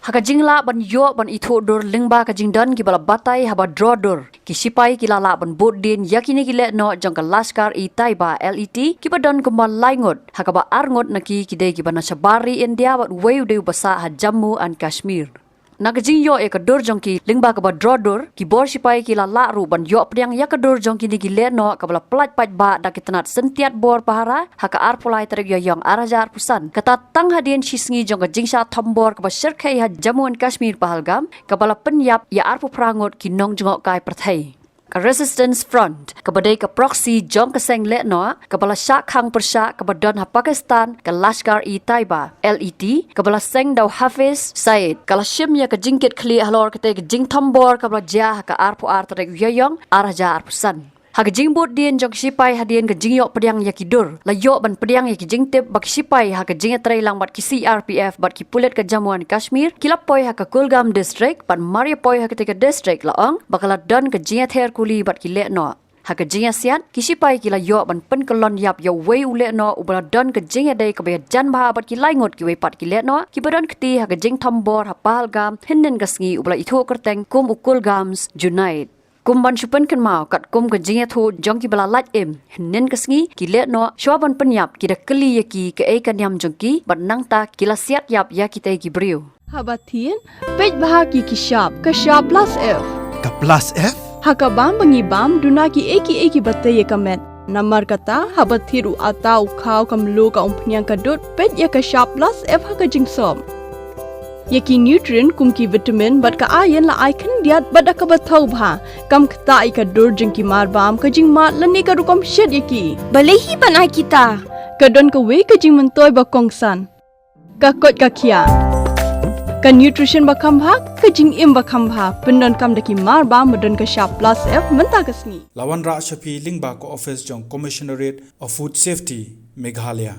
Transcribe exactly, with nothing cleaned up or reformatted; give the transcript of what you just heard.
Ha ka jinglah ban ïoh ban ithuh dur lyngba ka jingdon kiba la batai haba draw dur, ki shipai ki la lah ban bud dien ïa kine ki lehnoh jong ka Lashkar-e-Taiba, L E T, kiba don kumba lai ngut, ha kaba ar ngut na ki ki dei kiba na shabar ri India bad uwei u dei uba sah ha Jammu and Kashmir. Na ka jingïoh ïa ka dur jong ki lyngba kaba draw dur, ki bor shipai ki la lah ruh ban ïoh pdiang ïa ka dur jong kine ki lehnoh kaba la pyllait paidbah da ki tnat syntiat bor pahara ha ka arphew lai tarik Ïaïong ar hajar arphew san. Kata tang hadien shi sngi jong ka jingshah thombor kaba shyrkhei ha Jammu and Kashmir, Pahalgam, kaba la pynïap ïa arphew phra ngut ki nongjngohkai pyrthei. Ka Resistance Front, kaba dei ka proxy jong ka seng lehnoh, kaba la shah khang pyrshah kaba don ha Pakistan, ka Lashkar-e-Taiba, L E T, kaba la seng da u Hafiz Saeed, ka la shim ïa ka jingkitkhlieh halor katei ka jingthombor kaba la jia ha ka arphew ar tarik Ïaïong ar hajar arphew san. Ha ka jingbud dien jong ki shipai hadien ka jingïoh pdiang ïa ki dur, la ïoh ban pdiang ïa ki jingtip ba ki shipai ha ka jingïatreilang bad ki C R P F bad ki pulit ka Jammu and Kashmir ki la poi ha ka Kulgam district, bad mar ïa poi ha katei ka district la ong ba ka la don ka jingïather kuli bad ki lehnoh. Ha ka jingïasiat, ki shipai ki la ïoh ban pynkyllon ïap ïa uwei u lehnoh uba la don ka jingïadei kaba ïajan bha bad ki lai ngut kiwei pat ki lehnoh kiba don kti ha ka jingthombor ha Pahalgam hynnin ka sngi, uba la ithuh kyrteng kum u Kulgam's Junaid. Kum ban shu pynkynmaw, katkum ka jingïathuh jong kiba la lait im, hynnin ka sngi ki lehnoh shuwa ban pynïap ki da kylli ïa ki kaei ka niam jong ki bad nangta ki la siat ïap ïa kitei ki briew. Haba thied, peit bha ki ki shap, ka shap plus F. Ka plus F? Ha ka bam ba ngi bam, duna kiei kiei kiba tei ïa ka met. Namar kata, haba thied u atta u khaw, ka mluh, ka umphniang, ka dud, peit ïa ka shap plus F ha ka jingsop. Ïa ki nutrient kum ki vitamin bad ka iron la ai khyndiat bad da kaba thaw bha. Kam ktah ïa ka dur jong ki mar bam, ka jingmad lane ka rukom shet ïa ki. Balei hi ban ai kita? Ka don kawei ka jingmyntoi ba kongsan. Ka koit ka khiah. Ka nutrition ba kham bha, ka jingim ba kham bha, pyndonkam da ki mar bam ba don ka shap plus F mynta ka sngi. La wanrah sha phi lyngba ka office jong Commissionerate of Food Safety, Meghalaya.